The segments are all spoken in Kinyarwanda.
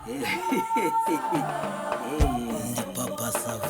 Ndi Papa Sava.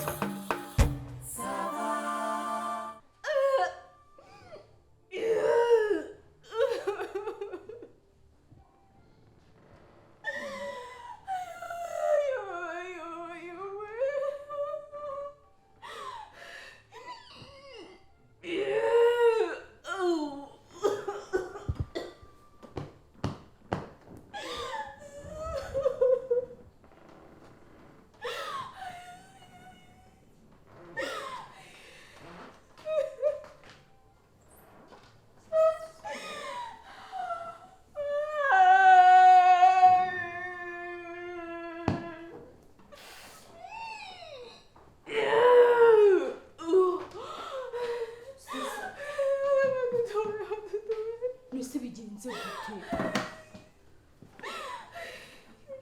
Mbese bigenze gute?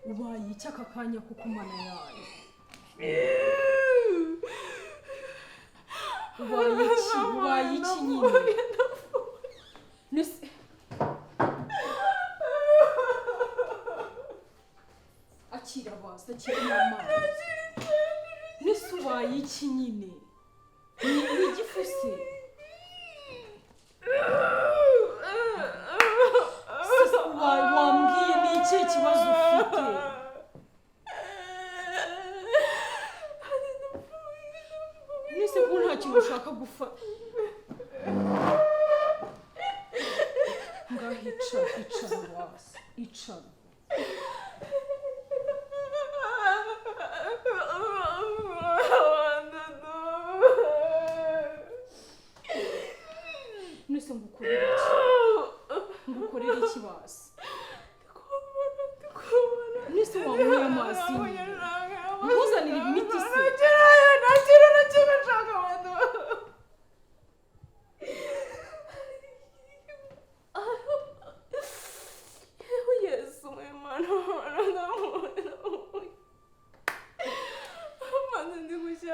Ubaye iki aka kanya kuko Mana yayo? Ubaye iki? Ubaye iki nyine? Mbese akira baza, akira amazi. Mbese ubaye iki nyine? Ni igifu se? Sasa wambwiye ni ikihe kibazo ufite? Nese ko nta kintu ushaka gufata? Ngaho icara, icara wasi, icara. Nese ngukorere iki? Ngukorere iki basi? Nese wanyweye amazi nyine? Nkuzanire imiti se?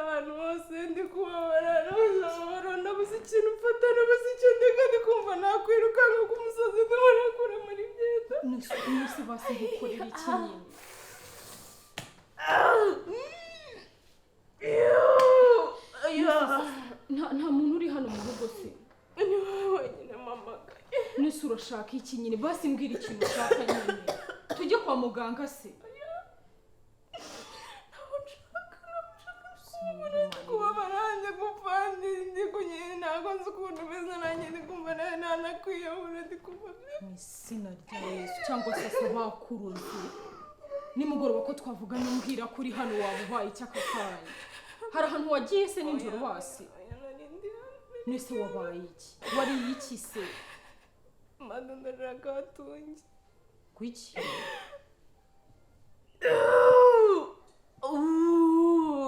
Ahantu hose ndi kubabara, ndababara, nabuze ikintu mfata, nabuze icyo ndeka, ndi kumva nakwirukanka ku musozi, ndimo nakura muri myenda. Nese basi ngukorere iki nyine? Nta muntu uri hano mu rugo se? Ni wowe wenyine mpamagaye. Nese urashaka iki nyine? Basi mbwira ikintu ushaka nyine. Tujye kwa muganga se? Ntabwo nshaka, ntabwo nshaka kubabara, ndi kubabara, ndi gupfa, ndi kunyerera, ntabwo nzi ukuntu umeze, nanjye ndi kumva nawe nanakwiyahura, ndi kumva Mu izina rya Yesu, cyangwa se se bakuroze. Nimugoroba ko twavuganye umbwira ko uri hano, waba ubaye iki aka kanya? Hari ahantu wagiye se nijoro basi? Oya, nari ndi hano. Nese wabaye iki? Wariye iki se? Manda, ndashaka hatungi. Kuki?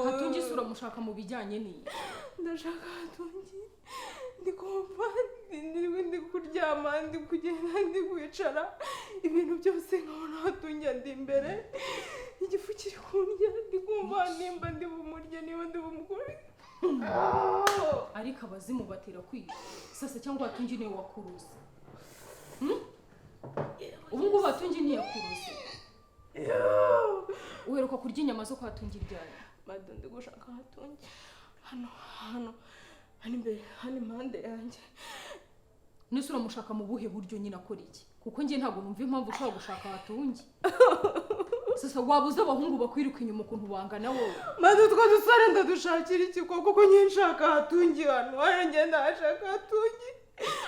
Hatungi se uramushaka mu bijyanye n'iki? Ndashaka hatungi, ndi kumva ndi kuryama, ndi kugenda, ndi kwicara, ibintu byose nkabona hatungi ndi imbere, igifu kiri kundya, ndi kumva nimba ndi bumurye, niba ndi bumukure. Ariko abazimu batera kwica sasa, cyangwa hatungi niwe wakuruze? Ubu ngubu hatungi ntiyakuruze? Uheruka kurya inyama zo kwa Hatungi ryari? Mada, ndi gushaka hatungi hano, hano, hano imbere, hano impande yanjye. Nese uramushaka mu buhe buryo nyine, akora iki? Kuko njye ntabwo numva impamvu ushobora gushaka hatungi. Sasa waba uzi abahungu bakwiruka inyuma ukuntu bangana wowe? Maze utwo dusore ndadushakira iki koko? Kuko nyine nshaka hatungi hano, hano ngenda hashaka hatungi.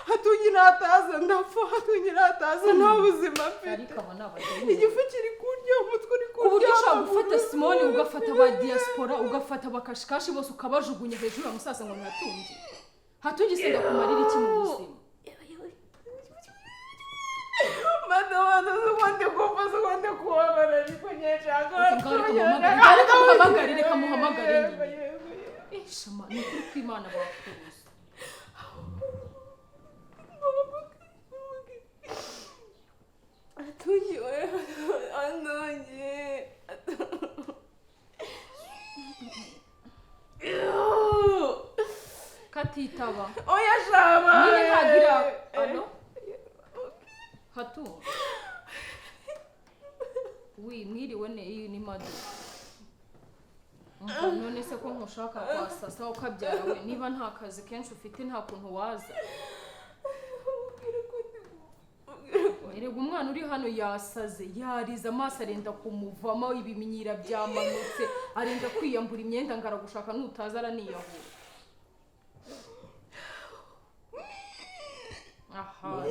Hatungi nataza ndapfa, hatungi nataza nta buzima mfite. Ariko aba ni abadayimoni. Igifu kiri kurya, umutwe uri Ku buryo kurya, ushobora amaguru. gufata Simoni, ugafata ba diaspora, ugafata bakashikashi bose, ukabajugunya hejuru ya musaza ngo ntihatunge. Hatungi se ndakumarira iki mu buzima? Mada, mada, ubundi kumva, ubundi kubabara, ariko nyine nshaka Okay, ngaho reka hatungi. muhamagare, reka muhamagare, reka muhamagare nyine. Eh, shama, ni ukuri kw'Imana bakuruza. Hatungi we, hatungi. Katitaba. Oya shama. Nyine ntagira alo. Hatu. Wi, Mwiriwe ne, iyi ni Madu. Umva, none se ko nkushaka kwa Sasa ukabyara we, niba nta kazi kenshi ufite nta kuntu waza? Mubwire ko ndi mubwire ko Erega umwana uri hano yasaze, yarize, amaso arenda kumuvamo, ibiminyira byamanutse, arenda kwiyambura imyenda ngo aragushaka, nutaza araniyahura. Aha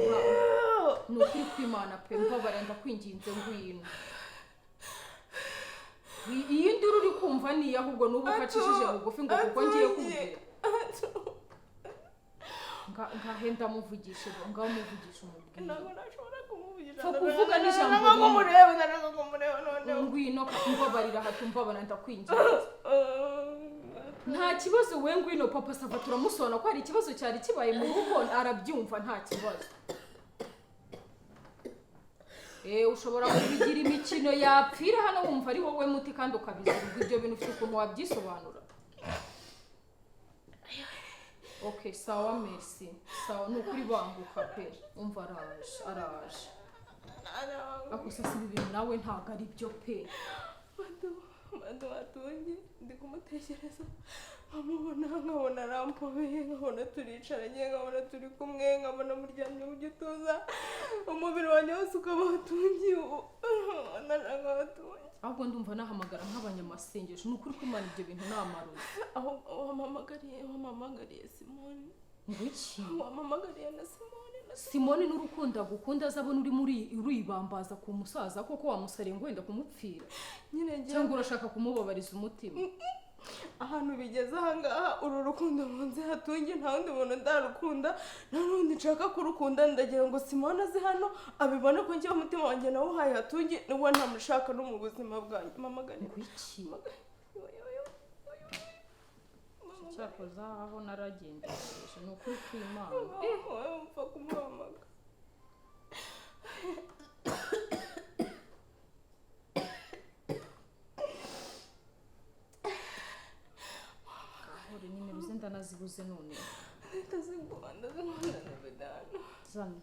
ni ukuri kw'Imana pe, mbabara, ndakwinginze ngwino. Iyi nduru uri kumva niyo ahubwo n'ubu ukacishije bugufi ngo kuko ngiye kumvira. Ngahe ndamuvugishe, ngaho muvugishe umubwire. Ntabwo nashobora kumuvugisha. Pfa kuvuga n'ijambo Ndashaka rimwe. kumureba, ndashaka kumureba noneho. Ngwino mbabarira hato, mbabara, ndakwinginze. Nta kibazo we, ngwino. Papa Sava turamusobanura ko hari ikibazo cyari kibaye mu rugo, arabyumva, nta kibazo. Ushobora kubigira imikino yapfira hano wumva ari wowe muti kandi ukabizira. Ubwo ibyo bintu ufite ukuntu wabyisobanura. Okay, sawa, merci, sawa. Ni ukuri banguka pe. Umva, araje, araje. Ako sasa ibi bintu nawe ntabwo ari byo pe. Madu watunge, ndi kumutekereza nkamubona, nkabona arampobeye, nkabona turicaranye, nkabona turi kumwe, nkabona muryamye mu gituza, umubiri wanjye wose ukaba watungiye, ndashaka watunge. Ahubwo ndumva nahamagara nk'abanyamasengesho, ni ukuri kw'Imana, ibyo bintu ni amarozi. Aho wampamagariye Simoni. Ngo iki? Wampamagariye na Simoni na Simoni n'urukundo agukunda azabona uri muri uribambaza ku musaza koko, wamusariye ngo wenda kumupfira? Nyine ngiye Cyangwa urashaka kumubabariza umutima? Ahantu bigeze ahangaha, uru rukundo nkunze hatunge nta wundi muntu ndarukunda, nta n'undi nshaka kurukunda. Ndagira ngo Simone aze hano abibone ko njyewe umutima wanjye nawuhaye hatunge, niwe ntamushaka no mu buzima bwanjye. Mpamagare. Ngo iki? Cyakoze aho naragendereje, ni ukuri kw'Imana. Mpfa kumuhamagara. Ahore nimero ze ndanazibuze none. Ndaziguha, ndaziguha, ndazibidana. Zana.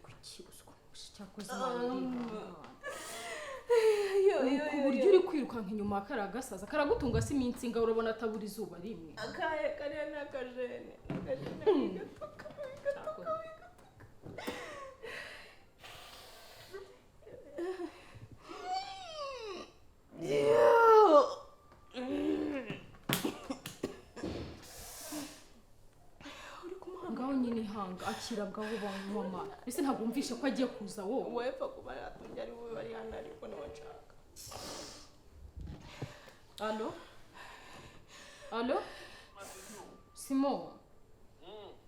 Kuki uswa? Cyakoze Imana irihangana. Ku buryo uri kwirukanka inyuma ya kariya gasaza karagutunga si iminsi ingahe, urabona atabura izuba rimwe. Akahe? Kariya ni akajene, ni akajene gato kabi gato kabi gato. Uri kumuhamagara? Ngaho nyine ihanga, akira bwaho banywa. Mbese ntabwo wumvishe ko agiye kuza wowe? Wepfa kuba yatunze ari wowe bari hano, ariko niwe nshaka. Allo, allo, Simo,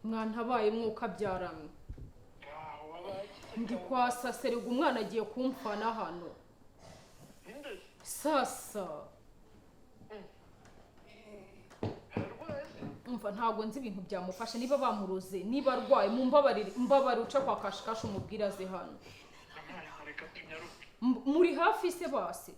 mwantabaye mwuka byaramwe. Ndi kwa Saserega, umwana agiye kumfana hano Sasa. Umva, ntabwo nzi ibintu byamufashe, niba bamuroze, niba arwaye, mumbabarire, mbabare uca kwa Kashikashi umubwire aze hano. Reka tunyaruke. Muri hafi se basi?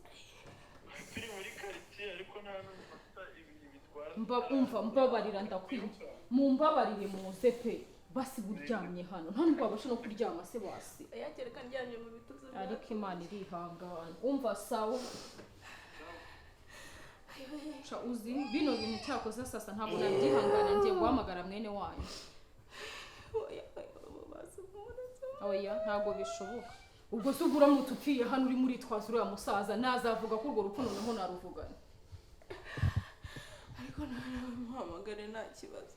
Turi muri karitsiye ariko nta n'umunota 2 bitwara. Umva, mbabarira, ndakwinye, mumbabarire muze pe. Basi buryamye hano, nta nubwo wabasha no kuryama se basi? Yakereka ndyamye mu bituza byawe. Ariko Imana irihangana. Umva, sawa. Sha, uzi bino bintu cyakoze Sasa ntabwo nabyihangana, ngiye guhamagara mwene wanyu. Oya, oya, basi umuretse. Oya, ntabwo bishoboka. Ubwo se ubwo uramutse upfiye hano uri muritwaza uriya musaza, nazavuga ko urwo rukundo noneho naruvugana? Ariko nawe muhamagare, nta kibazo.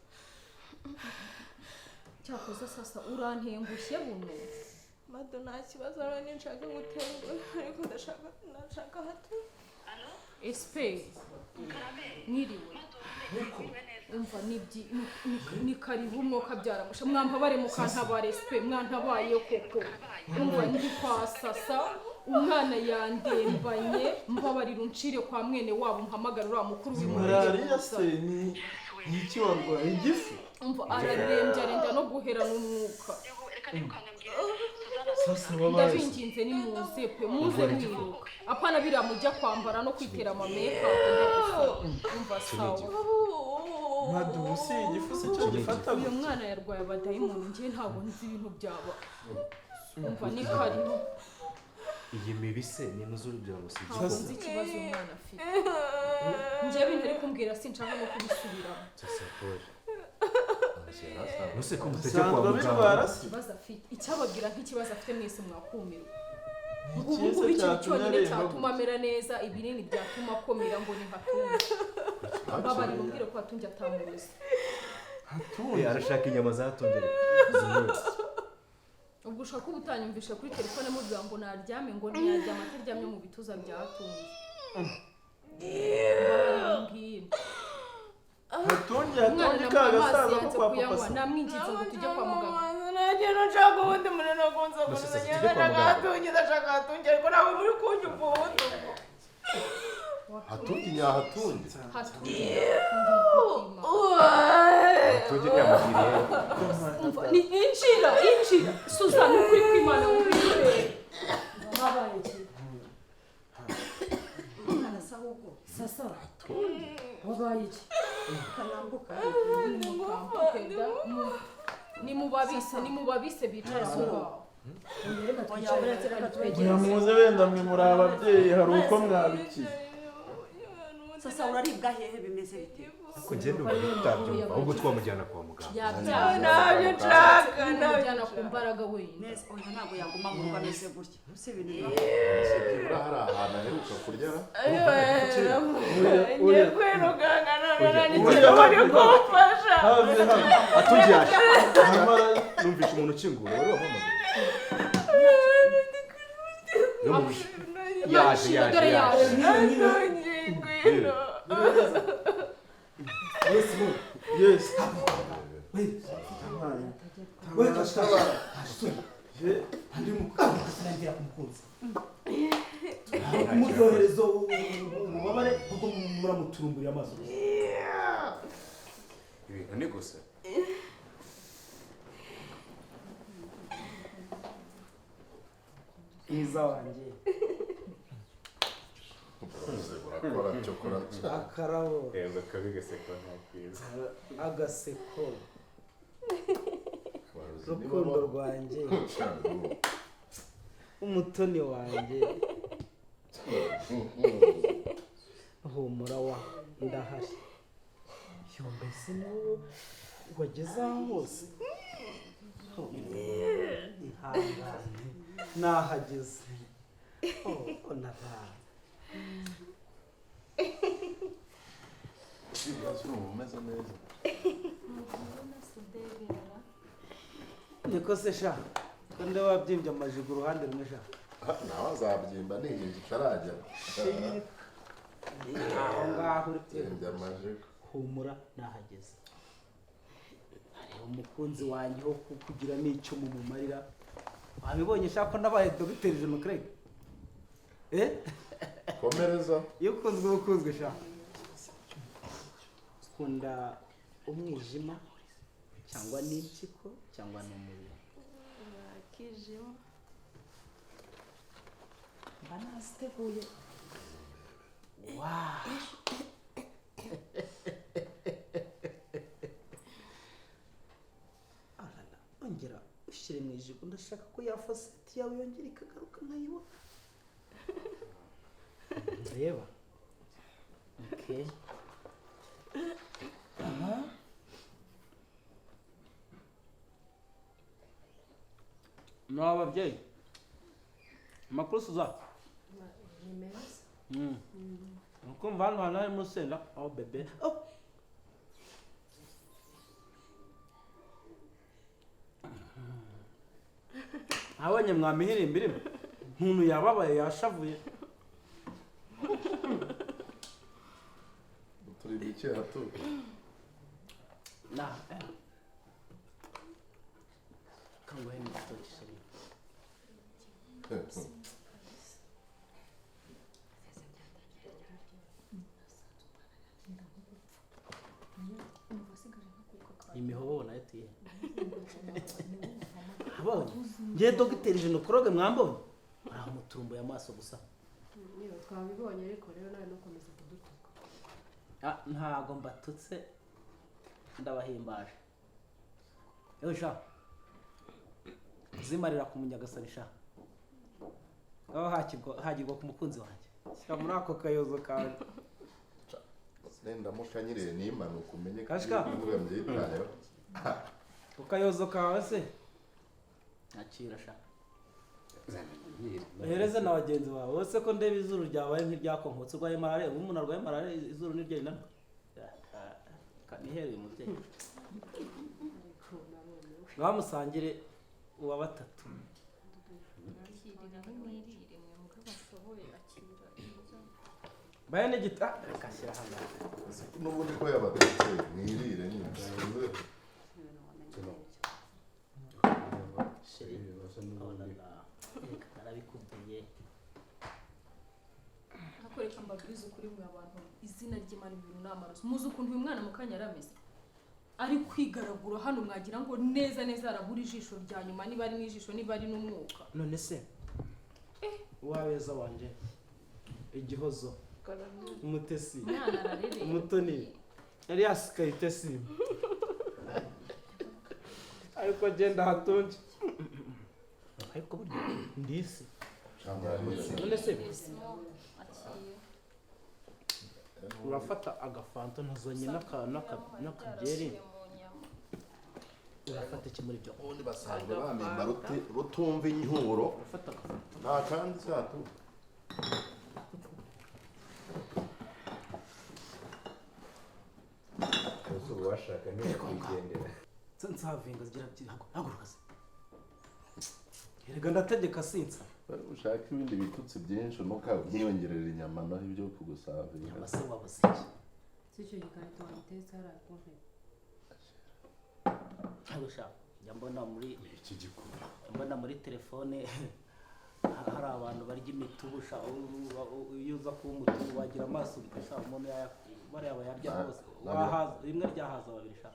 Cyakoze Sasa urantengushye buno. Mado, nta kibazo, rero ninshaka gutenguha, ariko ndashaka hato. Esipe, mwiriwe. Umva, ni karibu mwuka byaramusha. Mwambabare mukantabare esipe, mwantabaye koko. Umva, ndi kwa Sasa, umwana yandembanye. Mbabarira uncire kwa mwene wabo, mpamagara uriya mukuru. Malariya se ni iki? Warwaye igifu? Umva, ararembye, arenda no guhera n'umwuka. Sasa wabaye Ndabinginze nimuze pe, muze mwiruka, apana biriya mujya kwambara no kwitera amamekapu. Umva, sawa. Madu, si igifu se cyo gifata? Uyu mwana yarwaye abadayimoni, njye ntabwo nzi ibintu byaba. Umva, ni karibu. Iyi mibise ni n'uzurubya ngo si Ntabwo nzi ikibazo umwana afite. Njyewe ibintu ari kumbwira sinshaka no kubisubiramo. Sasa pole. Nuse ko mutajya kwa Usanzwe muganga. abirwara se? Ikibazo afite, icyababwira nk'ikibazo afite mwese mwakumirwa. Ubu Ikiza ngubu ikintu cyatumye cyonyine aremba cyatuma gutya. amera neza, ibinini byatuma akomera ngo ni Hatungi. Babari mubwire ko Hatungi atamuroze. Hatungi. Arashaka inyama za Hatungi ariko. Zimwe. Ubwo ushaka kuba utanyumvisha kuri telefone mubwira ngo naryame, ngo ntiyaryama ataryamye mu bituza bya Hatungi. Mbabwire. Hatungi, Umwana Hatungi ka namuha amazi gasaza ko yanze kwa kuyanywa, papa. namwinginze ngo tujye kwa muganga. Nta kintu nshaka ubundi munini wo kunsokoza. Gusa Ngenda tujye kwa ndashaka muganga. Hatungi, ndashaka Hatungi, ariko ntabwo muri kunyumva ubundi ubwo. Hatungi nyahatungi. Hatungi. Hatungi ntiyamugiriye. Umva, ni injira, injira. Suzanne, ukuri kw'Imana ngwino. Habaye iki? Umwana se ahubwo? Sasa wabaye iki? Kanambuka. Ni mubabise, ni mubabise bicara aho ngaho. Reka twicare, reka twegere. Nyamuze wenda mwe muri ababyeyi hari uko mwabikiza. Sasa uraribwa hehe, bimeze bite? Ariko njye ndumva tutabyumva ahubwo twamujyana kwa muganga. Yabyara. Ntabyo nshaka, ntabyo Namujyana ku mbaraga wenda. Neza, oya ntabwo yaguma mu rugo ameze gutya. Si ibintu bibaho. Ese byibura hari ahantu aheruka kurya ra? Ngiye kwirukanka none nta Oya. n'ikintu muri kumfasha. Have have. Hatungi yaje. Nyamara Numvishe umuntu ukingura wari wampamagaye. Yo mu Yaje, yaje, Dore yaje. yaje. Hatungi, ngwino. Yes, yes. Kumuryohereza ububabare kuko muramuturumburiye amaso. Ibintu ni gusa. Mwiza wanjye. Urakora cyokora. Akarabo. Yego kabi gaseko nta kwiza. Agaseko. Rukundo rwanjye. Umutoni wanjye. Humura wa ndahari. Yo mbese niwo wageze aho hose. Ihangane nahageze. Oh, nataha. Umeze neza. Niko se sha, ko nde wabyimbye amajigo uruhande rumwe sha? Nawe azabyimba ni igihe kitaragera. Aho ngaho uri Byimbye amajigo. Humura nahageze. Areba umukunzi wanjye wo kugira n'icyo mumumarira. Wabibonye sha ko nabaye Dr. Jean Craig? Komereza. Iyo ukunzwe uba ukunzwe sha. Ukunda umwijima cyangwa n'impyiko cyangwa n'umubiri? Akijima. Mba naziteguye. Wow. Arana, ongera ushyire mu ijigo, ndashaka ko ya faseti yawe yongera ikagaruka nkayibona. Reba. Okay. Aha. Ni ababyeyi. Amakuru Suza. Ni meza. Ukumva hano hantu harimo urusenda. Oh bebe. Oh. Abonye mwamihirimba irimo. Umuntu yababaye yashavuye. Turi bike hatu. Na. Kanguhe n'igitoki chérie. Imihobo nayo tuye. Abonye ngiye dogiteri gynécologue mwambonye araho muturumbuye amaso gusa. Niba twabibonye ariko rero nawe ntukomeze kudutuka. Ntago mbatutse ndabahimbaje. Yewe sha, zimarira ku munyagasani sha. Aho hagirwa ku mukunzi wanjye. Shyira muri ako kayozo kawe. Nendamuka nyiriye nimanuka umenye ko Kashka. ibyo mbyitayeho. Ku kayozo kawe se. Akira sha. Uhereze na bagenzi bawe. Wose ko ndeba izuru ryabaye nk'iryakonkotse urwaye malariya, ubu umuntu arwaye malariya izuru niryo rinanwa. Kanihereye umubyeyi. Bamusangire uwa batatu. Baye n'igita kashyira hano. N'ubundi ko yabatetse mwirire nyine. Narabikubwiye. Hakoreka mbabwize ukuri mwe abantu izina ry'Imana ibintu n'amaraso. Muzi ukuntu uyu mwana mu kanya yarameze. Ari kwigaragura hano mwagira ngo neza neza arabura ijisho rya nyuma niba ari n'ijisho niba ari n'umwuka. None se wabeza wanje igihozo umutesi umutoni yari yasikaye itesi ariko agenda hatunje ariko burya ndisi none se urafata agafanta ntuzanye n'akabyeri urafata iki muri byo ubundi basanzwe bamimba rutumva inyuro urafata agafanta nta kandi cyatu Washaka ntiwigendera nsavinga zigira haguruka se erega ndategeka sinsa ushaka ibindi bitutsi byinshi nuka byiyongerera inyama naho ibyo kugusavinga inyama se wabuze iki si icyo gikarito wagitetse hariya ku ntebe ntabwo njya mbona muri iki gikuru mbona muri telefone hari abantu barya imitubusha iyo uza kuba umutubu wagira amaso sha umuntu bariya bayarya bose wahaza rimwe ryahaza babiri sha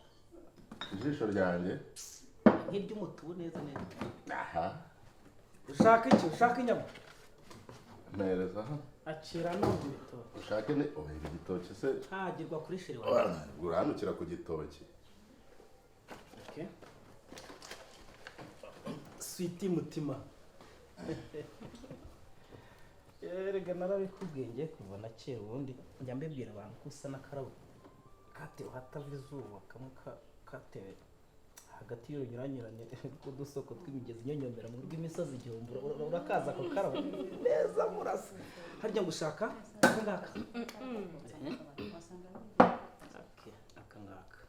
ijisho ryanjye nk'iry'umutubu neza neza aha ushaka iki ushaka inyama mpereza hano akira n'ubu ibitoki ushake ni oya igitoki se ntagirwa kuri sheri wawe uranukira ku gitoki okay switi mutima erega narabikubwiye ngiye kuva na kera ubundi njya mbibwira abantu ko usa n'akarabo katewe hatava izuba kamwe katewe hagati y'urunyuranyurane rw'udusoko tw'imigezi inyonyomera mu rw'imisozi igihumbi urakaza ako karabo neza murasa harya ngo ushaka aka ngaka aka ngaka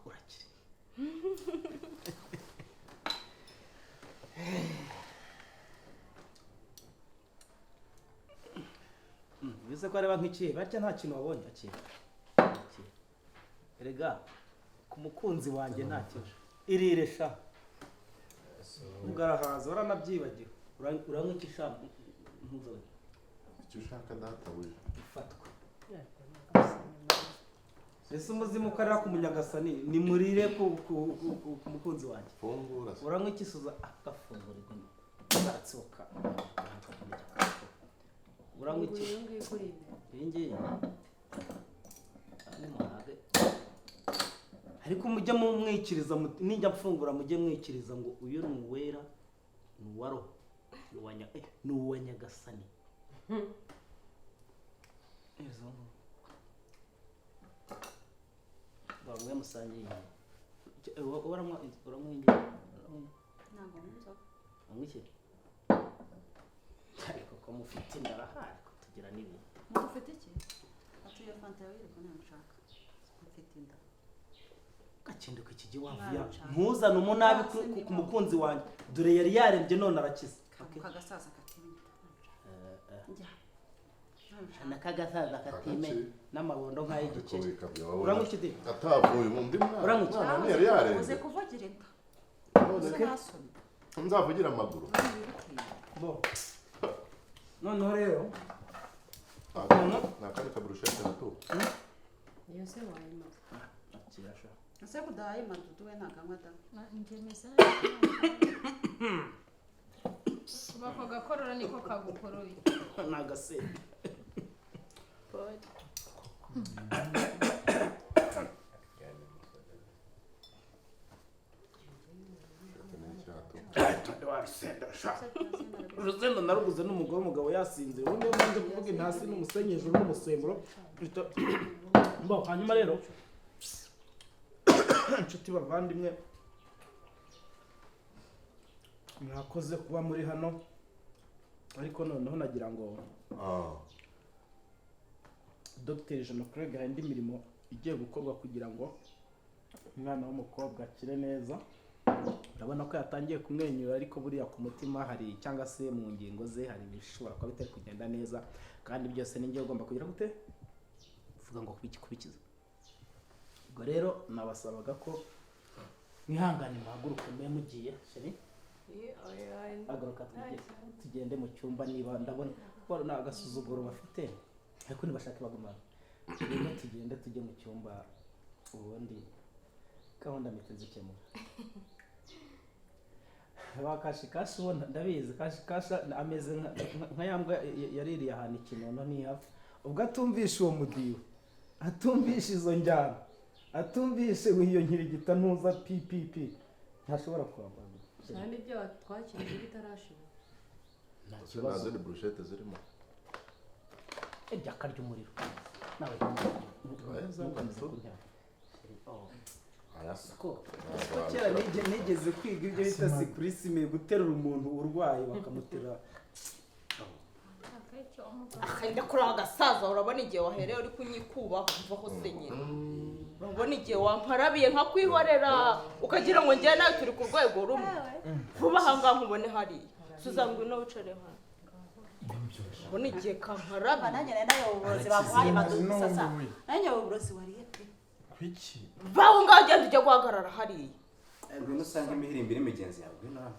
urakiri bize ko areba nk'ikihe barya nta kintu wabonye akira erega ku mukunzi wanjye nta kintu irire sha ugarahaza waranabyibagiwe uranywa iki sha ntuzobe icyo ushaka databuja ifatwa ese umuzimu ukarira ku munyagasani ni murire ku mukunzi wanjye fungura uranywa iki suza agafungura iguni aratsoka uranywa iki iyi ngiyi ariko mujye mumwikiriza nijya mfungura mujye mwikiriza ngo uyu ni uwera ni uwa roho ni uwa nyagasani bamwe musangiye uranywa iyi ngiyi iki ariko ko mufite inda arahari ko tugira n'ibintu mufite iki atuye fanta yawe ariko ntabwo nshaka mfite inda gakinduka iki gihe wavuya ntuzane umunabi ku mukunzi wanjye dore yari yarembye none arakize kagasaza katimenya nakagasaza katimenya n'amabondo nk'ay'igikeri uranywa iki de atavuye undi mwana uranywa iki yari yarembye uze kuvugira inda nzavugira amaguru bo noneho rero ni akandi kaburushete gato iyo se wayimaze akira sha ese kudahaye madudu we ntabwo anywa da bako gakorora niko kagukoroye ni agasenda Wa rusenda sha, urusenda naruguze n'umugore, umugabo yasinze. Ubundi iyo mbanze kuvuga intasi n'umusenyi hejuru n'umusemburo Bo, hanyuma rero, inshuti bavandimwe, mwakoze kuba muri hano, ariko noneho nagira ngo Dr Jean Craig, hari indi mirimo igiye gukorwa kugira ngo umwana w'umukobwa akire neza. Urabona ko yatangiye kumwenyura, ariko buriya ku mutima hari, cyangwa se mu ngingo ze hari ibishobora kuba bitari kugenda neza, kandi byose ni njye ugomba kugira gute, uvuga ngo kubikiza. Ubwo rero nabasabaga ko mwihangane, muhaguruke mube mugiye. Chérie, haguruka tugende mu cyumba. Niba ndabona ko ni agasuzuguro bafite, ariko nibashake bagumana. Rero tugende tujye mu cyumba, ubundi gahunda mpita zikemura. Ba Kashi Kashi ubona ndabizi, Kashi Kashi ameze nka ya mbwa yaririye ahantu ikinono ntihava. Ubwo atumvishe uwo mudiho, atumvishe izo njyana, atumvishe iyo nkirigita ntuza pipipi, ntashobora kuhava. Kandi ibyo twakiriye bitarashira. Nta Nta kibazo. Zindi burushete zirimo? Irya akarya umuriro nawe. Oya, ntukomeze tu. kuntera. Oh. Aya. Ko kera nigeze kwiga ibyo bita sikirisime, guterura umuntu urwaye bakamuterura. Akajya kuri agasaza, urabona igihe wahereye uri kunyikubaho, mvaho se nyine. Urabona igihe wamparabiye nkakwihorera, ukagira ngo njyewe nawe turi ku rwego rumwe. Vuba aha ngaha nkubone hariya. Suza, ngwino wicare hano. Ubona igihe kamparabiye. Nanjye nari nayo uburozi baguhaye sasa, nanjye uburozi wariye pe. Kuki? Vaho ngaho, ugenda ujya guhagarara hariya. Ngwino usange imihirimbo iri migenzi yawe, ngwino hano.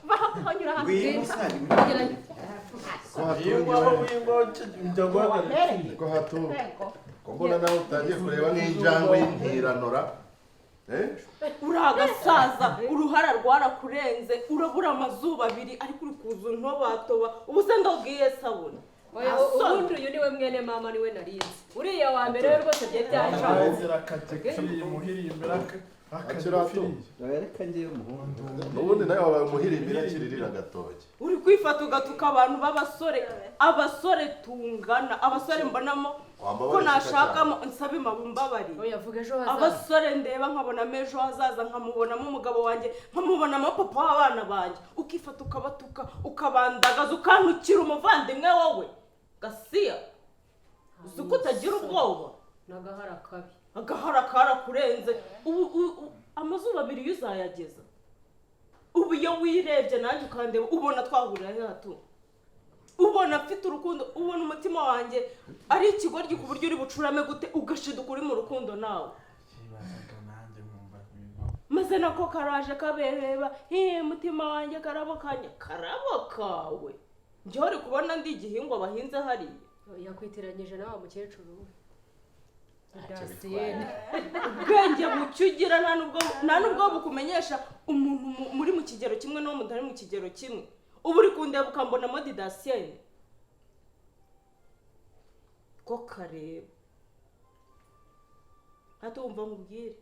Vaho aho, nyura hano. Ngwino usange imihirimbo. Ko hatungiwe? Njya guhagarara. Ko hatunga, ko mbona nawe utangiye kureba nk'injangwe y'intiranora, eh? Uri agasaza, uruhara rwarakurenze, urabura amazuba abiri, ariko uri kuza untobatoba. Ubu se ndabwiye sabune? Oya, ubundi uyu niwe mwene mama, niwe narinzi. Uriya wa mbere we rwose byari byacanze. Akira hato. Reka ngewe umuhungu. N'ubundi nawe wabaye umuhirimbiri akiririra agatoki. Uri kwifata ugatuka abantu b'abasore, abasore tungana, abasore mbonamo ko Wambabarira. nashakamo nsabe mabumbabariye. Oya, vuga ejo hazaza. Abasore ndeba nkabonamo ejo hazaza, nkamubonamo umugabo wanjye, nkamubonamo papa w'abana banjye, ukifata ukabatuka, ukabandagaza, ukantukira umuvandimwe wowe gasiya. Uzi ko utagira ubwoba? N'agahara kabi. Agahara karakurenze. Ubu amazuba abiri iyo uzayageza. Ubu iyo wirebye nanjye ukandeba, ubona twahurira he hato? Ubona mfite urukundo? Ubona umutima wanjye ari ikigoryi ku buryo uri bucurame gute ugashiduka uri mu rukundo nawe? Yibazaga nanjye nkumva ibintu. Maze nako karaje kabebeba hiye mutima wanjye, karabo kanjye, karabo kawe. Njyewe uri kubona ndi igihingwa bahinze hariya? Yakwitiranyije na wa mukecuru we. Ntacyo. Dasiyene. Ubwenge buke ugira nta nubwo bukumenyesha umuntu muri mu kigero kimwe n'uwo mutari mu kigero kimwe. Ubu uri kundeba ukambonamo didasiyene ko kareba ntatumva. Nkubwire,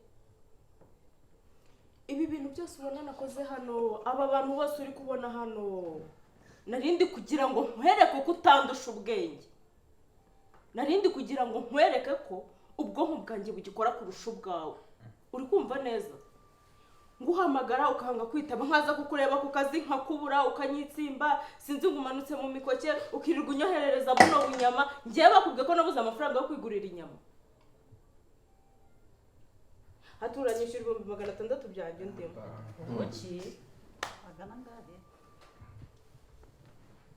ibi bintu byose ubona nakoze hano, aba bantu bose uri kubona hano, narindi kugira ngo nkwereke ko utandusha ubwenge, narindi kugira ngo nkwereke ko ubwonko bwanjye bugikora kurusha ubwawe. Uri kumva neza? Nguhamagara ukanga kwitaba, nkaza kukureba ku kazi nkakubura, ukanyitsimba, sinzi ngo umanutse mu mikoke, ukirirwa unyoherereza buno bunyama. Ngewe bakubwiye ko nabuze amafaranga yo kwigurira inyama? Haturanyishyura 600,000 byanjye ndimo. Kuki? Magana angahe?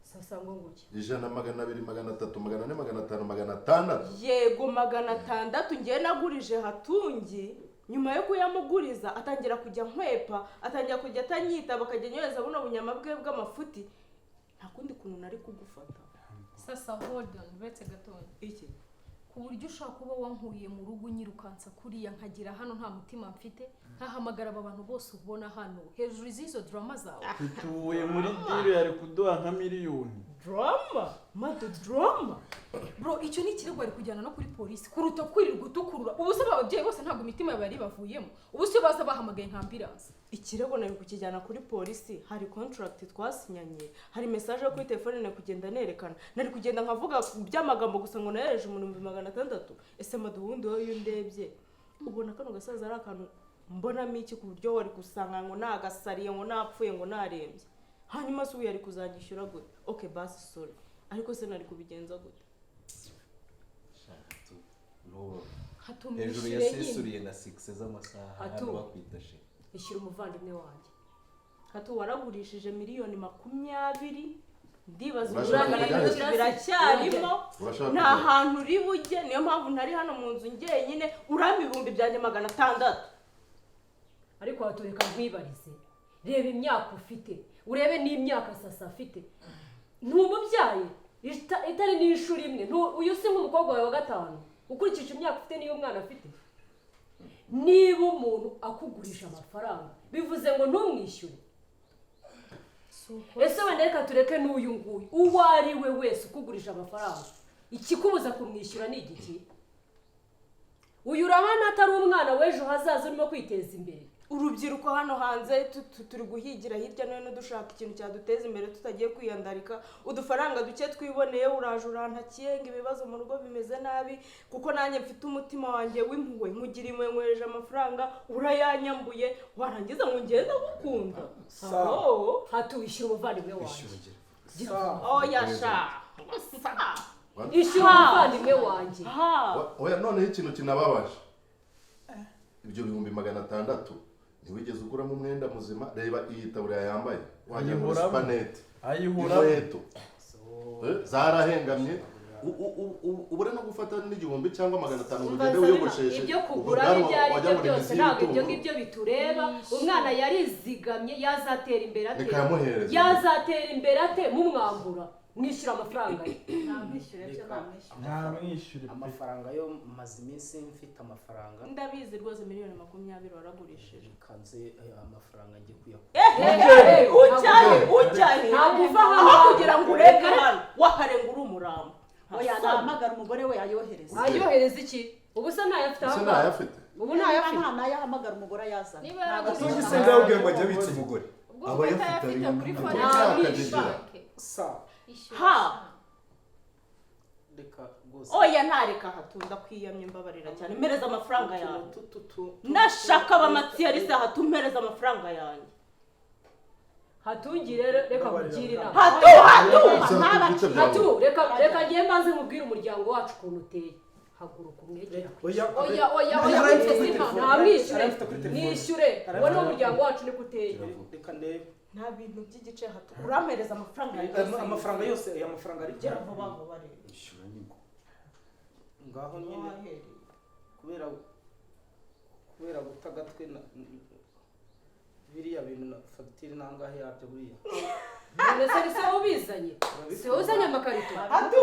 Sasa ngo nguki? 100, 200, 300, 400, 500, 600. Yego, 600. Ngewe nagurije Hatungi, nyuma yo kuyamuguriza atangira kujya nkwepa, atangira kujya atanyita, bakajya anyohereza buno bunyama bwe bw'amafuti. Nta kundi kuntu nari kugufata. Sasa hold on, uretse gatoya. Iki? Ku buryo ushobora kuba wankuye mu rugo unyirukansa kuriya, nkagira hano nta mutima mfite, nkahamagara aba bantu bose ubona hano hejuru z'izo drama zawe. Tutuye muri deal, yari kuduha nka miliyoni. Drama? Mado drama. Bro, icyo ni ikirego bari kujyana no kuri polisi kuruta kwirirwa utukurura. Ubu se aba babyeyi bose ntabwo imitima yabo yari bavuyemo? Ubu se baza bahamagaye nka ambulance? Ikirego nari kukijyana kuri polisi. Hari contract twasinyanye, hari message yo kuri telefone nari kugenda nerekana, nari kugenda nkavuga by'amagambo gusa ngo nahereje umuntu 600,000. Ese Mado, ubundi wowe iyo undebye ubona kano gasaza ari akantu mbonamo iki, ku buryo wari gusanga ngo nagasariye, ngo napfuye, ngo narembye? Hanyuma se ubu yari kuzanyishyura gute? Okay, basi sorry, ariko se nari kubigenza gute? Hatu, hejuru ya mwishyure nyine. sesuriye na 6 z'amasaha. Hatu. Hano bakwita she. Ishyura umuvandimwe wanjye. Hatu, waragurishije 20,000,000, ndibaza Urashaka uburangare kujya he? biracyarimo. Urashaka Nta kujya he? hantu uri bujye, niyo mpamvu ntari hano mu nzu njyenyine. Urampa 600,000. Ariko watureka nkwibarize, reba imyaka ufite, urebe n'imyaka Sasa afite. Ntumubyaye itari n'inshuro imwe. Uyu si nk'umukobwa wawe wa gatanu ukurikije imyaka ufite n'iyo umwana afite. Niba umuntu akugurisha amafaranga, bivuze ngo ntumwishyure? Ese wenda reka tureke n'uyu nguyu, uwo ari we wese ukugurisha amafaranga, ikikubuza kumwishyura ni igiki? Uyu urabona atari umwana w'ejo hazaza urimo kwiteza imbere? Urubyiruko hano hanze turi guhigira hirya no hino dushaka ikintu cyaduteza imbere, tutagiye kwiyandarika. Udufaranga duke twiboneye, uraje urantakiye ngo ibibazo mu rugo bimeze nabi. Kuko nanjye mfite umutima wanjye w'impuhwe, nkugira impuhwe, nkohereje amafaranga, urayanyambuye, warangiza ngo ngende gukunda. Sawa. Hatu, wishyura umuvandimwe wanjye. Oya sha. Ishyura umuvandimwe wanjye. Oya, noneho ikintu kinababaje, ibyo 600,000 ntiwigeze uguramo umwenda muzima. Reba iyi taburiya yambaye, wajya muri Ayihuramo. supanete. Ayihuramo. Inkweto zarahengamye. Ubure no gufata n'igihumbi cyangwa 500 ngo ugende wiyogosheshe. Ibyo Ubwo kugura bwanwa ibyo ari wajya byo ngo ni byose imizi ntabwo ibyo y'ibitunguru. ngibyo bitureba. Umwana yarizigamye, yazatera imbere ate? Reka yamuhereze. Yazatera imbere ate mumwambura? Mwishyura amafaranga ye. Namwishyure byo, namwishyure. Ntamwishyure. Amafaranga yo maze iminsi mfite amafaranga. Ndabizi rwose, 20,000,000 waragurishije. Reka nze amafaranga njye kuyakura. Ehe, ujyahe, ujyahe? Ntabwo uva hano. Aho kugira ngo urenge hano, waharenga uri umurambo. Oya, nahamagara umugore we ayohereza. Ayohereza iki? Ubu se ntayafite? Ese Aho ntayafite? Ubu ntayafite. Nta ntayahamagara umugore ayazana. Niba yaragurishije Atunga isenga yabwiye ngo ajye abitsa umugore Ubwo aba ayafite. utayafite kuri Ari Forex Akajijira. Bank. Sa. Ishyura. Ha. Reka rwose. Oya, ntareka, hatunda kwiyamye, mbabarira cyane, mpereza amafaranga yanjye. Nashaka abamatiyarisi, hatu, mpereza amafaranga yanjye. Hatungi rero, reka nkugire inama. Hatu, hatu. Ese ibice byawe. Hatu, reka ngiye mbanze nkubwire umuryango wacu ukuntu uteye. Haguruka umwegere. Oya. Oya, oya, oya, Arayifite witeze kuri impano. telefone. Ntamwishyure. Arayifite kuri telefone. Mwishyure, uwo ni umuryango wacu, niko uteye. Reka ndebe. Nta bintu by'igice, hatu, urampereza amafaranga yanjye yose. Amafaranga yose, aya mafaranga ari Gera vuba vuba rero. Ishyura nyine. Ngaho nyine kubera guta agatwe na biriya bintu na fagitire nangahe yabyo buriya? None se ni se ubizanye? Si wowe uzanye amakarito? Hatu,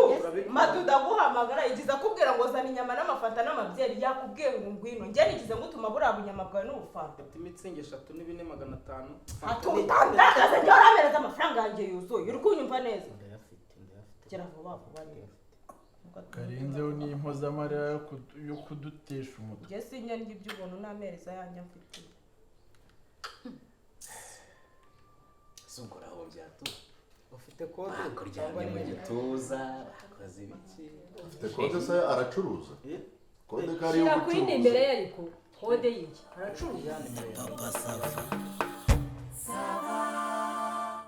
Madu, ndaguhamagara igize akubwira ngo zana inyama n'amafanta n'amabyeri, yakubwiye ngo ngwino. Njye nigize ngutuma buriya bunyama bwawe n'ubufanta? Ati mitsingi 3 n'ibine 500. Hatu, utandakaze, njye urampereza amafaranga yanjye yuzuye, uri kunyumva neza? Ndayafite, ndayafite. Gera vuba vuba rero. Karenzeho ni impozamarira yo kudutesha umutwe. Njye sinjya ndya iby'ubuntu, n'amereza yanjye mfitiye. Ese ubwo urahombye tu? Ufite kode? Bakuryamye mu gituza, bakoze ibiki? Afite kode se? Aracuruza kode ko ari iyo Shyira kuri gucuruza? nimero ye, ariko kode y'iki? Aracuruza. Papa Sava.